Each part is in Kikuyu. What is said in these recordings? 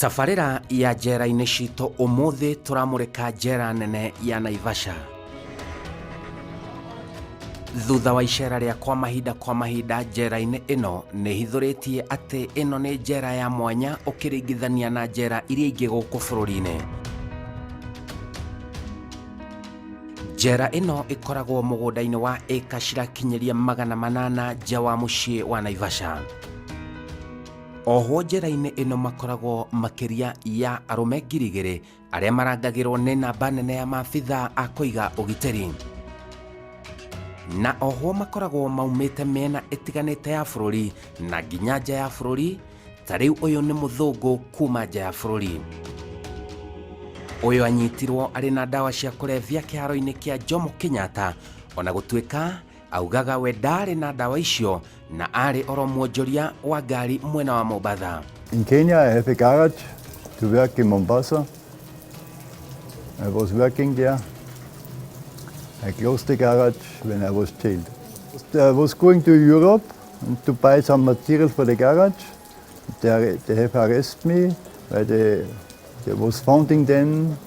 Tabarĩra ya njera-inĩ citũ ũmũthĩ tũramũrĩka njera nene ya Naivasha. Thutha wa icera rĩa kwa mahinda kwa mahinda njera-inĩ ĩno nĩ hithũrĩtie atĩ ĩno nĩ njera ya mwanya ũkĩringithania na njera iria ingĩ gũkũ bũrũri-inĩ. Njera ĩno ĩkoragwo mũgũnda-inĩ wa ĩka cirakinyĩria 800 nja wa mũciĩ wa Naivasha. Ohwo njera-inĩ ĩno makoragwo makĩria ya arũme 2,000 arĩa marangagĩrwo nĩ namba nene ya maabitha a kũiga ũgitĩri. Na ohwo makoragwo maumĩte mĩena ĩtiganĩte ya bũrũri na nginya nja ya bũrũri, ta rĩu ũyũ nĩ mũthũngũ kuma nja ya bũrũri. Ũyũ anyitirwo arĩ na ndawa cia kũrebia kĩharo-inĩ kĩa Jomo Kenyatta, ona gũtuĩka augaga we ndarĩ na ndawa icio na arĩ oro mwonjoria wa ngari mwena wa Mombatha. In Kenya I have a garage to work in Mombasa. I was working there. I closed the garage when I was jailed. I was going to Europe and to buy some material for the garage. They have arrested me, weil they was founding then.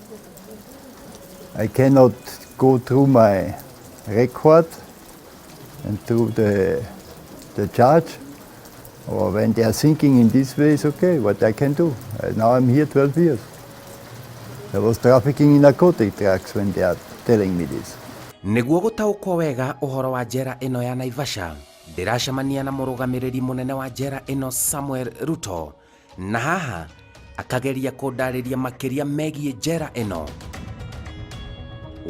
I cannot go through my record and through the charge. Or when they are thinking in this way, it's okay, what I can do. Now I'm here 12 years. There was trafficking in narcotic drugs when they are telling me this. Nĩguo gũtaũkwo wega ũhoro wa njera ĩno ya Naivasha, ndĩracemania na mũrũgamĩrĩri mũnene wa njera ĩno Samuel Ruto, na haha akageria kũndarĩria makĩria megiĩ njera ĩno.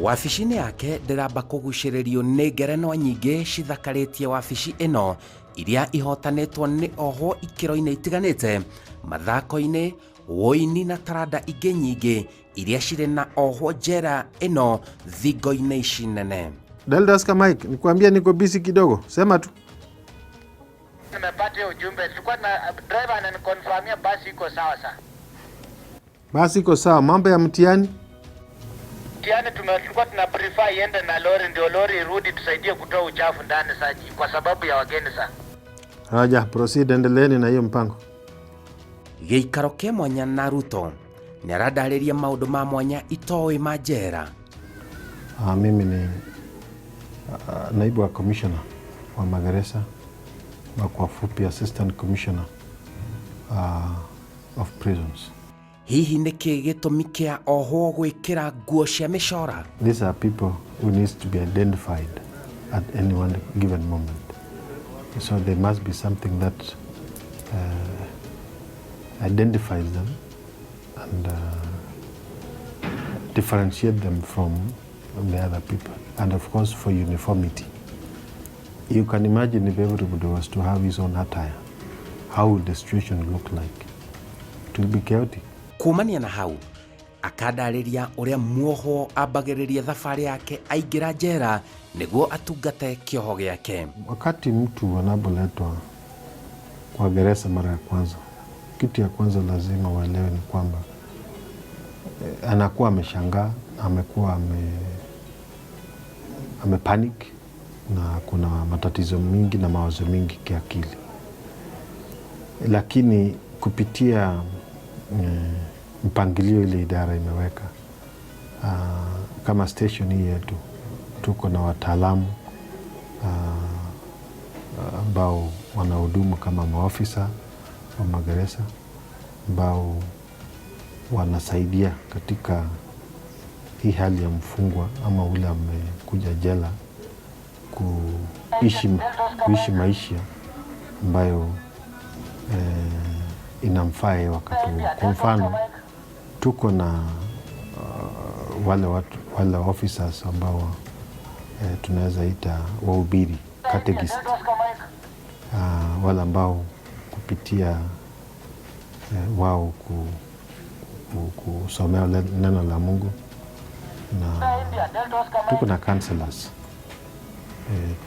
Wabici-inĩ yake ndĩramba kũgucĩrĩrio nĩ ngerenwa nyingĩ cithakarĩtie wabici ĩno iria ihotanĩtwo nĩ ohwo ikĩro-inĩ itiganĩte, mathako-inĩ, wũini na taranda ingĩ nyingĩ iria cirĩ na ohwo njera ĩno thingo-inĩ ici nene. Deltas Mike, nikwambia niko busy kidogo. Sema tu. Nimepata hiyo ujumbe. Tulikuwa na driver ananiconfirmia basi iko sawa sana. Basi iko sawa. Mambo ya mtihani? Mtihani tulikuwa tuna prefer iende na lori ndio lori irudi tusaidie kutoa uchafu ndani sasa kwa sababu ya wageni sana. Raja, proceed, endeleeni na hiyo mpango. Gĩikaro kĩa mwanya na Ruto nĩ arandarĩria maũndũ ma mwanya itoĩ ma njera. Mimi ni naibu wa commissioner wa magereza na kwa fupi assistant commissioner of prisons. Hihi nĩ kĩ gĩtũmi kĩa ohwo gwĩkĩra nguo cia mĩcora? These are people who needs to be identified at any one given moment. So there must be something that identifies them and differentiate them from the other people. And of course for uniformity. You can imagine if everybody was to have his own attire, how would the situation look like? It will be chaotic. Kumania na hau akandarĩria ũrĩa muohwo ambagĩrĩria thabarĩ yake aingĩra njera nĩguo atungate kĩoho gĩake. Wakati mtu anapoletwa kwa gereza mara ya kwanza, kitu ya kwanza lazima uelewe ni kwamba anakuwa ameshangaa na amekuwa ame panic na kuna matatizo mingi na mawazo mingi kiakili, lakini kupitia mpangilio ile idara imeweka, kama station hii yetu tuko na wataalamu ambao wanahudumu kama maofisa wa magereza ambao wanasaidia katika hii hali ya mfungwa ama ule amekuja jela kuishi maisha ambayo inamfaa yeye wakati huo. Kwa mfano tuko na wale watu, wale officers ambao tunaweza ita wahubiri, catechist, wale ambao kupitia wao kusomea neno la Mungu, na tuko na counselors,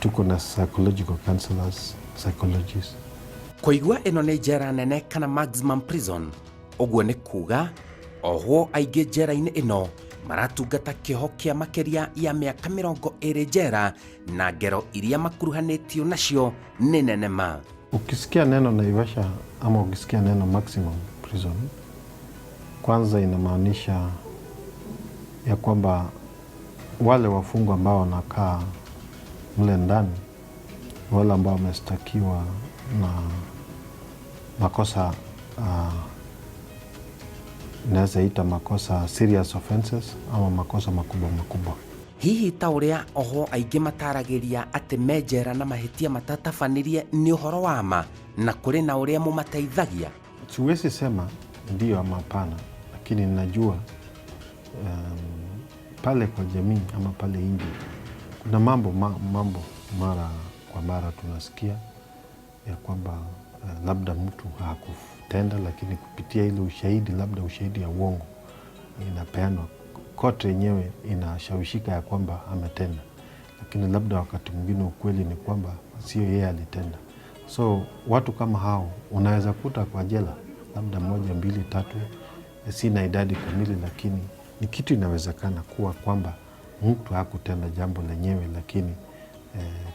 tuko na psychological counselors, psychologists. Kũigua ĩno nĩ njera nene kana maximum prison, ũguo nĩ kuga ohwo aingĩ njera-inĩ ĩno maratungata kĩoho kĩa makĩria ya mĩaka 20 njera na ngero iria makuruhanĩtio nacio nĩ nene ma. Ukisikia neno Naivasha ama ukisikia neno maximum prison, Kwanza inamaanisha ya kwamba wale wafungwa ambao wanakaa mle ndani, wale ambao wameshtakiwa na makosa, naweza ita makosa serious offenses ama makosa makubwa makubwa. Hihi ta ũrĩa ohwo aingĩ mataragĩria atĩ me njera na mahĩtia matatabanirie nĩ ũhoro wa ma na kũrĩ na ũrĩa mũmateithagia? Siwezi sema ndio ama hapana, lakini ninajua pale kwa jamii ama pale nje kuna mambo mara kwa mara tunasikia ya kwamba labda mtu hakutenda, lakini kupitia ile ushahidi, labda ushahidi ya uongo inapeanwa, court yenyewe inashawishika ya kwamba ametenda, lakini labda wakati mwingine ukweli ni kwamba sio yeye alitenda. So watu kama hao unaweza kuta kwa jela labda moja, mbili, tatu, sina idadi kamili, lakini ni kitu inawezekana kuwa kwamba mtu hakutenda jambo lenyewe, lakini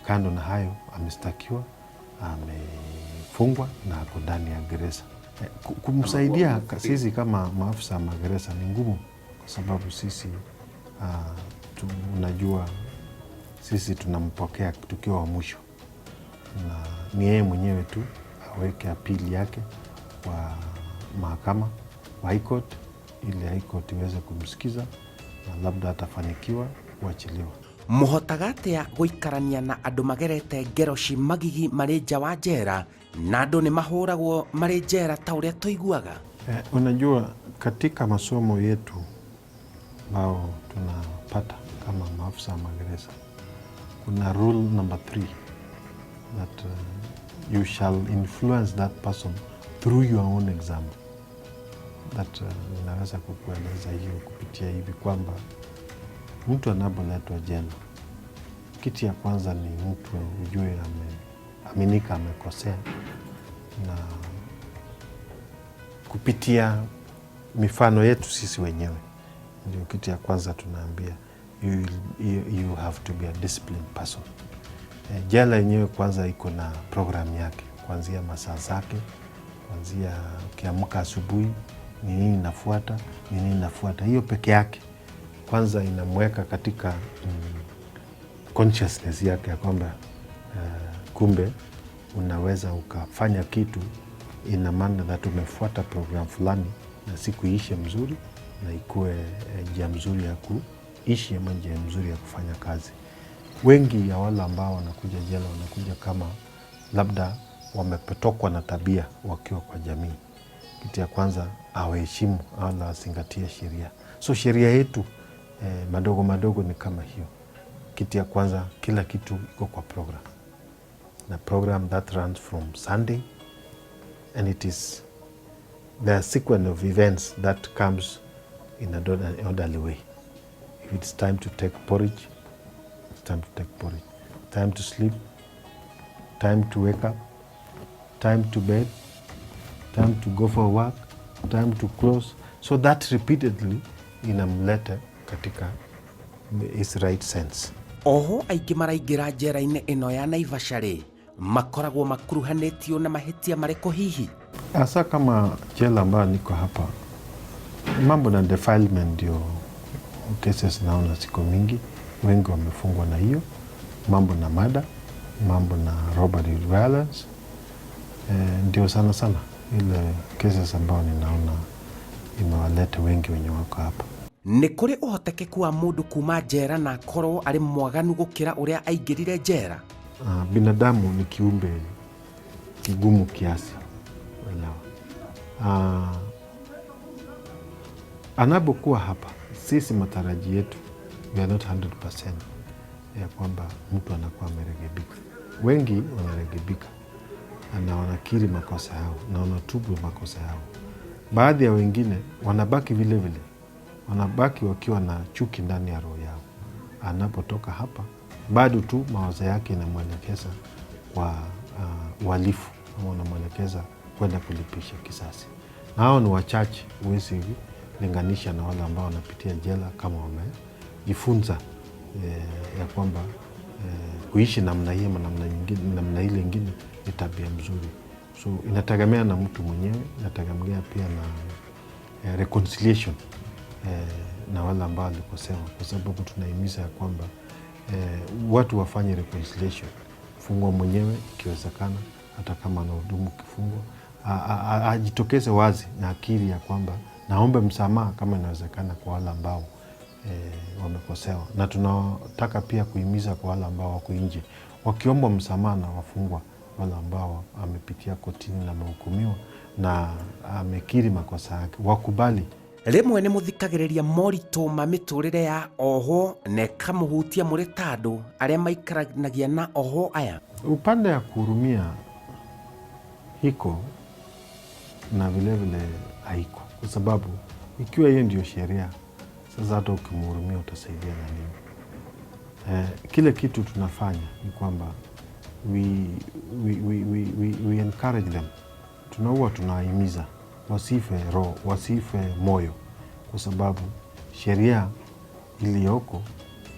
kando na hayo amestakiwa, amefungwa na ako ndani ya gereza. Kumsaidia sisi kama maafisa wa magereza ni ngumu, kwa sababu sisi unajua sisi tunampokea tukiwa wa mwisho, na ni yeye mwenyewe tu aweke apili yake kwa mahakama wa High Court ili High Court iweze kumsikiza na labda atafanikiwa kuachiliwa. Mũhotaga atĩa gũikarania na andũ magerete ngero ci magigi marĩ nja wa njera na andũ nĩ mahũragwo marĩ njera ta ũrĩa tũiguaga? Unajua katika masomo yetu ambao tunapata kama maafisa wa magereza kuna rule number 3 that you shall influence that person through your own example. That ninaweza kukueleza hiyo kupitia hivi kwamba mtu anapoletwa jela, kitu ya kwanza ni mtu ujue aminika amekosea, na kupitia mifano yetu sisi wenyewe ndio kitu ya kwanza tunaambia you have to be a disciplined person. Jela yenyewe kwanza iko na program yake, kuanzia masaa zake, kuanzia ukiamka asubuhi ni nini nafuata, ni nini nafuata. Hiyo peke yake kwanza inamweka katika consciousness yake ya kwamba kumbe unaweza ukafanya kitu, ina maana that umefuata program fulani na siku iishe mzuri na ikuwe njia mzuri ya kuishi ama njia mzuri ya kufanya kazi. Wengi ya wale ambao wanakuja jela wanakuja kama labda wamepotokwa na tabia wakiwa kwa jamii. Kitu ya kwanza awaheshimu wala azingatie sheria. So sheria yetu madogo madogo ni kama hiyo. Kitu ya kwanza kila kitu iko kwa program, na program that runs from Sunday, and it is the sequence of events that comes in an orderly way. If it's time to take porridge, it's time to take porridge. Time to sleep, time to wake up, time to bed, time to go for work, time to close. So that repeatedly inamleta katika his right sense. Oho aingĩ maraingĩra njera-inĩ ĩno ya Naivasha rĩ, makoragwo makuruhanĩtio na mahĩtia marĩkũ hihi? Hasa kama jela ambayo niko hapa, mambo na defilement ndio cases naona ziko mingi, wengi wamefungwa na hiyo mambo na murder, mambo na robbery violence, ndio sana sana ile cases ambayo ninaona imewaleta wengi wenye wako hapa. Nĩ kũrĩ ũhotekeku wa mũndũ kuma njera na akorwo arĩ mwaganu gũkĩra ũrĩa aingĩrire njera? Binadamu ni kiumbe kigumu kiasi, elewa. Anapokuwa hapa, sisi matarajio yetu we are not 100% ya kwamba mtu anakuwa amerekebika. Wengi wanarekebika na wanakiri makosa yao na wanatubu makosa yao. Baadhi ya wengine wanabaki vile vile, wanabaki wakiwa na chuki ndani ya roho yao. Anapotoka hapa bado tu mawazo yake inamwelekeza kwa uhalifu ama unamwelekeza kwenda kulipisha kisasi, na hao ni wachache, huwezi linganisha na wale ambao wanapitia jela kama wamejifunza ya kwamba kuishi namna hii ama namna nyingine, namna ile ingine ni tabia mzuri. So inategemea na mtu mwenyewe, inategemea pia na reconciliation na wale ambao walikosewa, kwa sababu tunahimiza ya kwamba watu wafanye reconciliation, mfungwa mwenyewe ikiwezekana, hata kama anahudumu kifungo ajitokeze wazi na akiri ya kwamba naombe msamaha kama inawezekana kwa wale ambao wamekosewa, na tunataka pia kuhimiza kwa wale ambao wako nje wakiombwa msamaha na wafungwa wale ambao amepitia kotini na amehukumiwa na amekiri makosa yake wakubali. Rĩmwe nĩ mũthikagĩrĩria moritũ ma mĩtũrĩre ya ohwo na ĩkamũhutia mũrĩ ta andũ arĩa maikaranagia na ohwo aya. Upande ya kuhurumia iko na vilevile haiko, kwa sababu ikiwa hiyo ndio sheria sasa, hata ukimhurumia utasaidia na nini? Kile kitu tunafanya ni kwamba we encourage them, tunahuwa tunahimiza wasife roho, wasife moyo, kwa sababu sheria iliyoko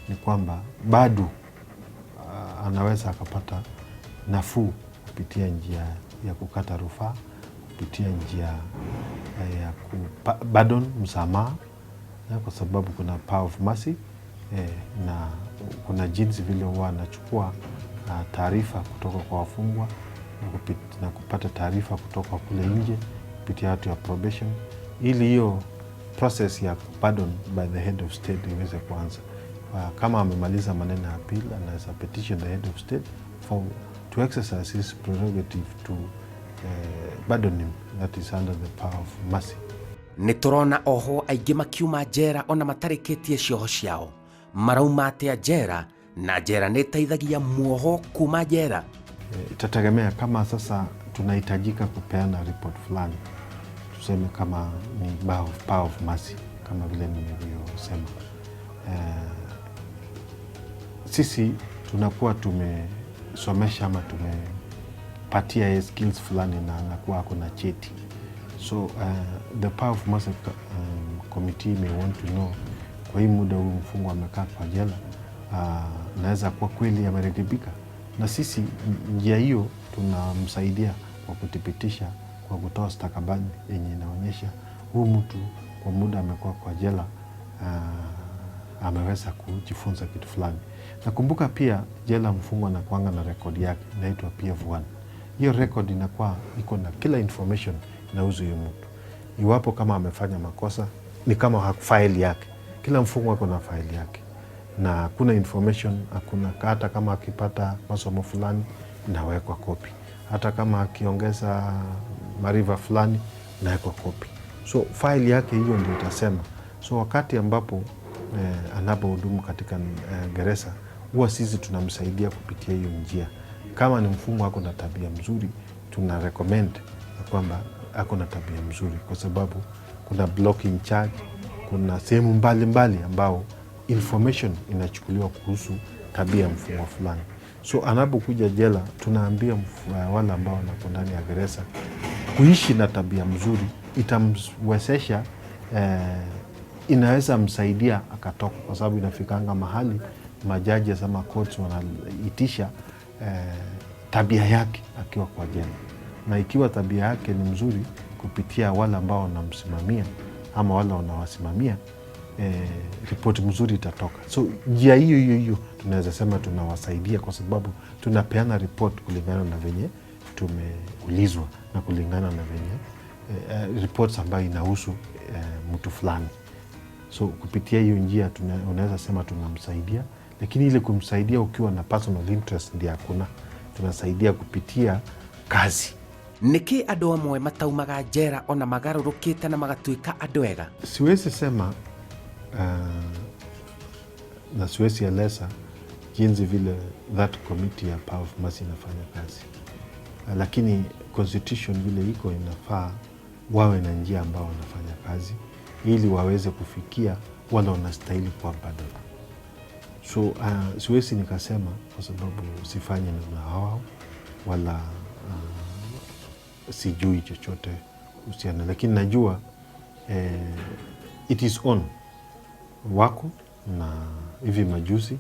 ni kwamba bado anaweza akapata nafuu kupitia njia ya kukata rufaa, kupitia njia ya pardon, msamaha, kwa sababu kuna power of mercy na kuna jinsi vile huwa anachukua taarifa kutoka kwa wafungwa na kupata taarifa kutoka kule nje kupitia watu ya probation, ili hiyo process ya pardon by the head of state iweze kuanza. Kama amemaliza maneno ya appeal, anaweza petition the head of state for to exercise his prerogative to pardon him, that is under the power of mercy. Nĩ tũrona ohwo aingĩ makiuma njera ona matarĩkĩtie cioho ciao. Marauma atĩa njera, na njera nĩ ĩteithagia muoho kuma njera? Itategemea kama sasa tunahitajika kupeana report fulani, tuseme kama ni power of mercy kama vile nilivyosema. Sisi tunakuwa tumesomesha ama tumepatia yeye skills fulani na anakuwa ako na cheti. So the power of mercy committee may want to know kwa hii muda huyu mfungwa amekaa kwa jela, naweza kuwa kweli amerekebika, na sisi njia hiyo tunamsaidia kwa kuthibitisha kwa kutoa stakabadhi yenye inaonyesha huyu mtu kwa muda amekuwa kwa jela, ameweza kujifunza kitu fulani. Nakumbuka pia jela mfungwa anakuanga na rekodi yake inaitwa PF1. Hiyo record inakuwa iko na kila information inahusu huyo mtu. Iwapo kama amefanya makosa ni kama faili yake. Kila mfungwa ako na faili yake na hakuna information, hakuna hata kama akipata masomo fulani inawekwa kopi, hata kama akiongeza maarifa fulani inawekwa kopi. So faili yake hiyo ndio itasema. So wakati ambapo anapohudumu katika gereza, huwa sisi tunamsaidia kupitia hiyo njia. Kama ni mfungwa ako na tabia mzuri, tuna recommend kwamba ako na tabia mzuri, kwa sababu kuna blocking charge, kuna sehemu mbalimbali ambao information inachukuliwa kuhusu tabia ya mfungwa fulani. So anapokuja jela, tunaambia wale ambao wako ndani ya gereza kuishi na tabia mzuri itamwezesha, inaweza msaidia akatoka, kwa sababu inafikanga mahali majaji ama courts wanaitisha tabia yake akiwa kwa jela, na ikiwa tabia yake ni mzuri kupitia wale ambao wanamsimamia ama wale wanawasimamia, ripoti mzuri itatoka. So njia hiyo hiyo hiyo tunaweza sema tunawasaidia, kwa sababu tunapeana ripoti kulingana na venye tumeulizwa na kulingana na venye reports ambayo inahusu mtu fulani. So kupitia hiyo njia unaweza sema tunamsaidia, lakini ile kumsaidia ukiwa na personal interest ndio hakuna. Tunasaidia kupitia kazi. Nĩkĩ andũ amwe mataumaga njera ona magarũrũkĩte na magatuĩka andũ ega? Siwezi sema na siwezi eleza jinsi vile that committee ya Power of Mercy inafanya kazi, lakini constitution vile iko inafaa wawe na njia ambao wanafanya kazi ili waweze kufikia wale wanastahili kuwa pardon. So siwezi nikasema kwa sababu sifanyi na hao wala sijui chochote kuhusiana, lakini najua it is on wako na hivi majuzi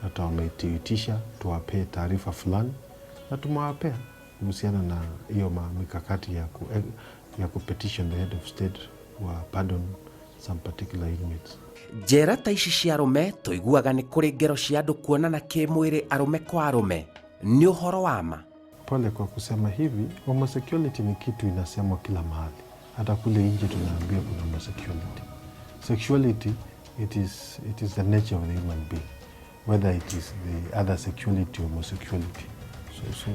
hata wametuitisha tuwapee taarifa fulani na tumewapea kuhusiana na hiyo mikakati ya ku petition the head of state. wa pardon some particular inmates. Njera ta ici cia arũme tũiguaga nĩ kũrĩ ngero cia andũ kuonana kĩmwĩrĩ arũme kwa arũme, nĩ ũhoro wa ma? Pole kwa kusema hivi, homosexuality ni kitu inasemwa kila mahali, hata kule nje tunaambia kuna homosexuality. Sexuality, it is the nature of the human being, whether it is the other sexuality or homosexuality. So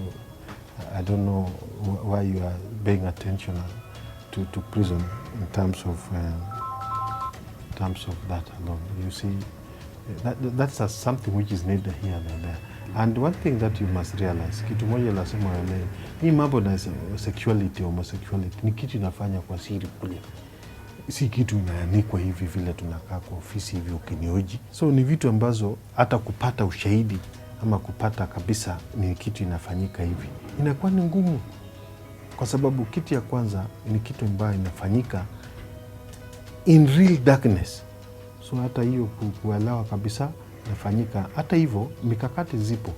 I don't know why you are paying attention to prison in terms of that alone. You see, that's something which is neither here nor there. And one thing that you must realize, kitu moja lazima uelewe, hii mambo na sexuality, homosexuality ni kitu inafanya kwa siri kule, si kitu inaanikwa hivi vile tunakaa kwa ofisi hivi ukinihoji. So ni vitu ambazo hata kupata ushahidi ama kupata kabisa ni kitu inafanyika hivi inakuwa ni ngumu, kwa sababu kitu ya kwanza ni kitu ambayo inafanyika in real darkness. So hata hiyo kuelewa kabisa inafanyika. Hata hivyo mikakati zipo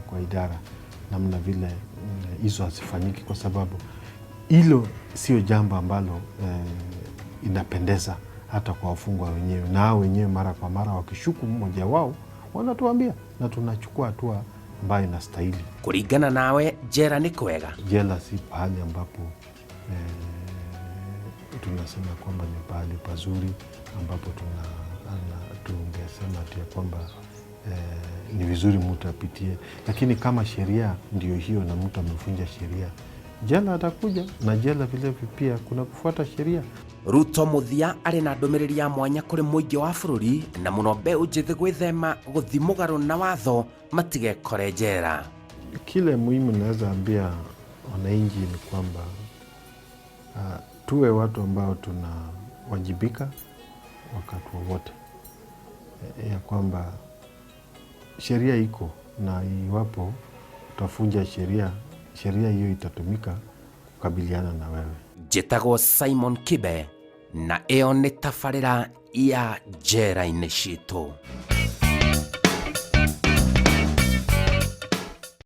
kwa idara namna vile hizo hazifanyiki, kwa sababu hilo sio jambo ambalo inapendeza hata kwa wafungwa wenyewe, na hao wenyewe mara kwa mara wakishuku mmoja wao wanatuambia na tunachukua hatua ambayo inastahili. Kũringana nawe njera nĩ kwega? Jela si pahali ambapo tunasema kwamba ni pahali pazuri ambapo tungesema ati ya kwamba ni vizuri mtu apitie, lakini kama sheria ndio hiyo na mtu amevunja sheria, jela atakuja na jela vile pia kuna kufuata sheria. Ruto mũthia arĩ na ndũmĩrĩri ya mwanya kũrĩ mũingĩ wa bũrũri na mũno mbeũ njĩthĩ gwĩthema gũthi mũgarũ na watho matigekore njera. Kile muhimu naweza ambia wananchi ni kwamba tuwe watu ambao tunawajibika wakati wowote, ya kwamba sheria iko na iwapo utavunja sheria, sheria hiyo itatumika kukabiliana na wewe. Njĩtagwo Simon Kibe na ĩyo nĩ tabarĩra ya njera-inĩ citũ.